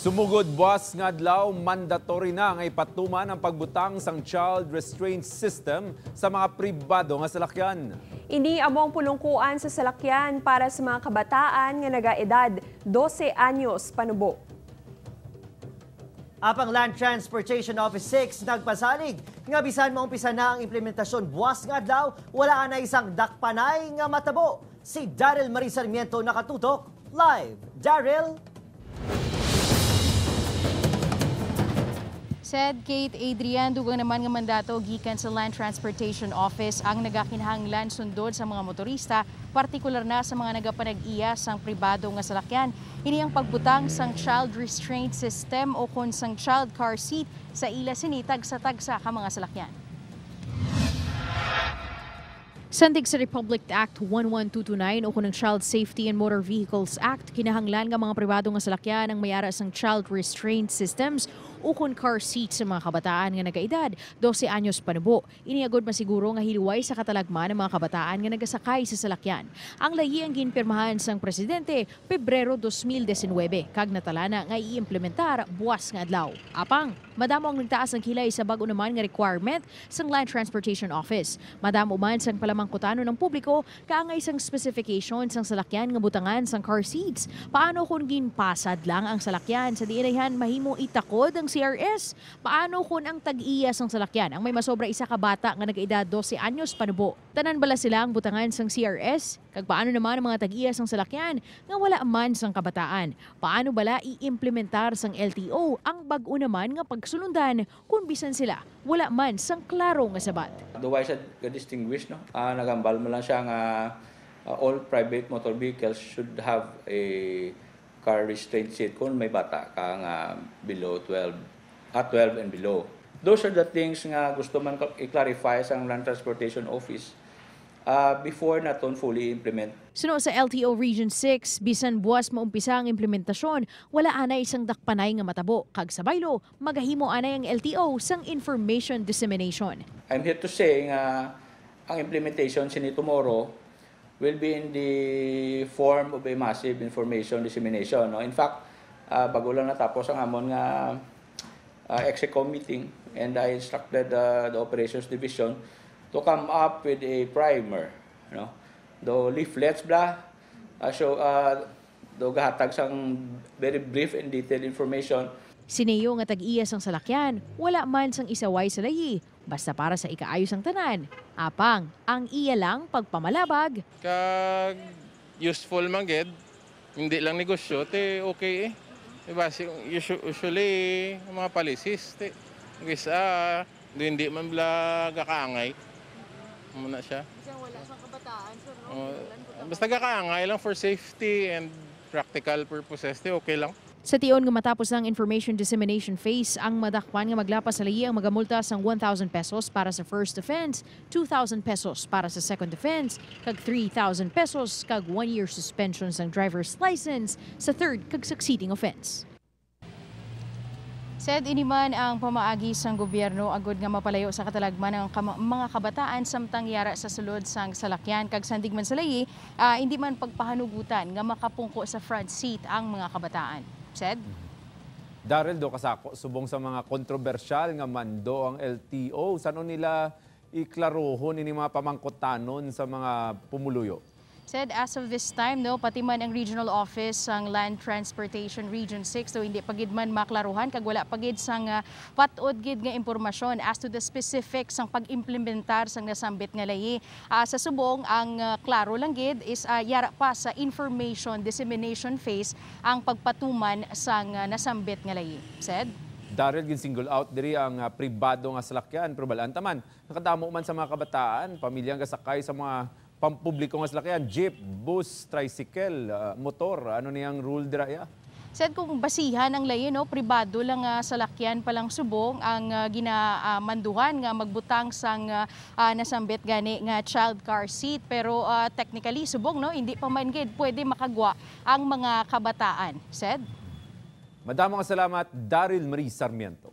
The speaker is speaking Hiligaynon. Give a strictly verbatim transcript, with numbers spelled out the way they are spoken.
Sumugod buas nga adlaw, mandatory na nga ipatuman ang pagbutang sang child restraint system sa mga pribado nga salakyan. Ini amo ang pulungkuan sa salakyan para sa mga kabataan nga nagaedad dose anyos panubo. Apang Land Transportation Office six nagpasalig nga bisan maumpisa na ang implementasyon buas nga adlaw, wala anay sang dakpanay nga matabo. Si Daryl Marie Sarmiento nakatutok live. Daryl? Sed Kate, Adrian, dugang naman nga mandato gikan sa Land Transportation Office ang nagakinahanglan sundon sa mga motorista, partikular na sa mga nagapanag-iya sang pribado nga salakyan. Ini ang pagbutang sang child restraint system o kon sang child car seat sa ila sini tagsa-tagsa ka mga salakyan. Sandig sa Republic Act one one two two nine o kon ang Child Safety and Motor Vehicles Act, kinahanglan nga mga pribado nga salakyan ang may ara sang child restraint systems o kon car seat sa mga kabataan nga nagaedad dose anyos panubo. Ini agud masiguro nga hiluway sa katalagman ang mga kabataan nga nagasakay sa salakyan. Ang layi ang ginpirmahan sang presidente Pebrero dos mil diecinuebe, kag natalana nga iimplementar buas nga adlaw. Apang, madamo ang nagtaas ang kilay sa bag-o naman nga requirement sang Land Transportation Office. Madamo man sang palamangkutanon ang publiko kaangay sang specification sang salakyan nga butangan sang car seats. Paano kon ginpasad lang ang salakyan sa diin ayhan mahimo itakod ang C R S? Paano kon ang tag-iya sang salakyan ang may masobra isa ka bata nga nag-edad dose anyos panubo? Tanan bala sila ang butangan sang C R S? Kag paano naman ang mga tag-iya sang salakyan nga wala man sang kabataan? Paano bala i-implementar sang L T O ang bag-o naman nga pagsulundan kon bisan sila wala man sang klaro nga sabat? Duway sa ga-distinguish, no? Ah, nagambal mo lang siya nga, ah, all private motor vehicles should have a car restraint seat kung may bata ka nga below twelve, at twelve and below. Those are the things nga gusto man ka-, i-clarify sang Land Transportation Office, ah, before naton fully implement. Suno sa L T O Region six, bisan buas maumpisa ang implementasyon, wala anay sang dakpanay nga matabo, kag sa baylo, magahimo anay ang L T O sang information dissemination. I'm here to say nga ang implementation sini tomorrow will be in the form of a massive information dissemination, no? In fact, ah, bago lang natapos ang amon nga, ah, EXECOM meeting, and I instructed, ah, the Operations Division to come up with a primer, no? Do leaflets bla, ah, show, ah, do gahatag sang very brief and detailed information. Sineyo nga tag-iya sang salakyan, wala man sang isaway sa layi, basta para sa ikaayo sang tanan. Apang, ang iya lang pagpamalabag. Kag useful man gid, hindi lang negosyo, te okay eh. Diba, si, usu-, usually, ang mga policies, te, guys, ah, do hindi man bla gakaangay. Muna siya. Kasi wala sa kabataan, sir, no? Oh, Pinulan ko tama. Basta gakaangay lang for safety and practical purposes, te okay lang. Sa tion nga matapos ang information dissemination phase, ang madakpan nga maglapas sa layi ang magamulta sang one thousand pesos para sa first offense, two thousand pesos para sa second offense, kag three thousand pesos kag one year suspension sang driver's license sa third kag succeeding offense. Said, ini man ang pamaagi sang gobyerno agud nga mapalayo sa katalagman ang kama-, mga kabataan samtang yara sa sulod sang salakyan, kag sandig man sa layi, ah, hindi man pagpahanugutan nga makapungko sa front seat ang mga kabataan. Said? Daryl, do kasako, subong sa mga kontrobersyal nga mando ang L T O, san-o nila iklarohon ini mga pamangkutanon sa mga pumuluyo? Said, as of this time, no, pati man ang regional office sang Land Transportation Region six, so hindi pa gid man maklaruhan kag wala pa gid sang, ah, pat-od gid nga impormasyon as to the specifics sang pag-implementar sang nasambit nga layi. Ah, sa subong, ang, ah, klaro lang gid is, ah, yara pa sa information dissemination phase ang pagpatuman sang, ah, nasambit nga layi. Said? Daryl, gin-single out diri ang, ah, pribado nga salakyan, pero bal-an ta man, nakadamo man sa mga kabataan, pamilya ang gasakay sa mga pampubliko nga salakyan, jeep, bus, tricycle, ah, motor. Ano ni ang rule dira, ya? Said, kung basihan ang layi, no, pribado lang nga salakyan pa lang subong ang, ah, gina-, ah, manduhan nga magbutang sang, ah, ah, nasambit gani nga child car seat. Pero, ah, technically, subong, no, hindi pa man gid pwede makagwa ang mga kabataan. Said? Madamo nga salamat, Daryl Marie Sarmiento.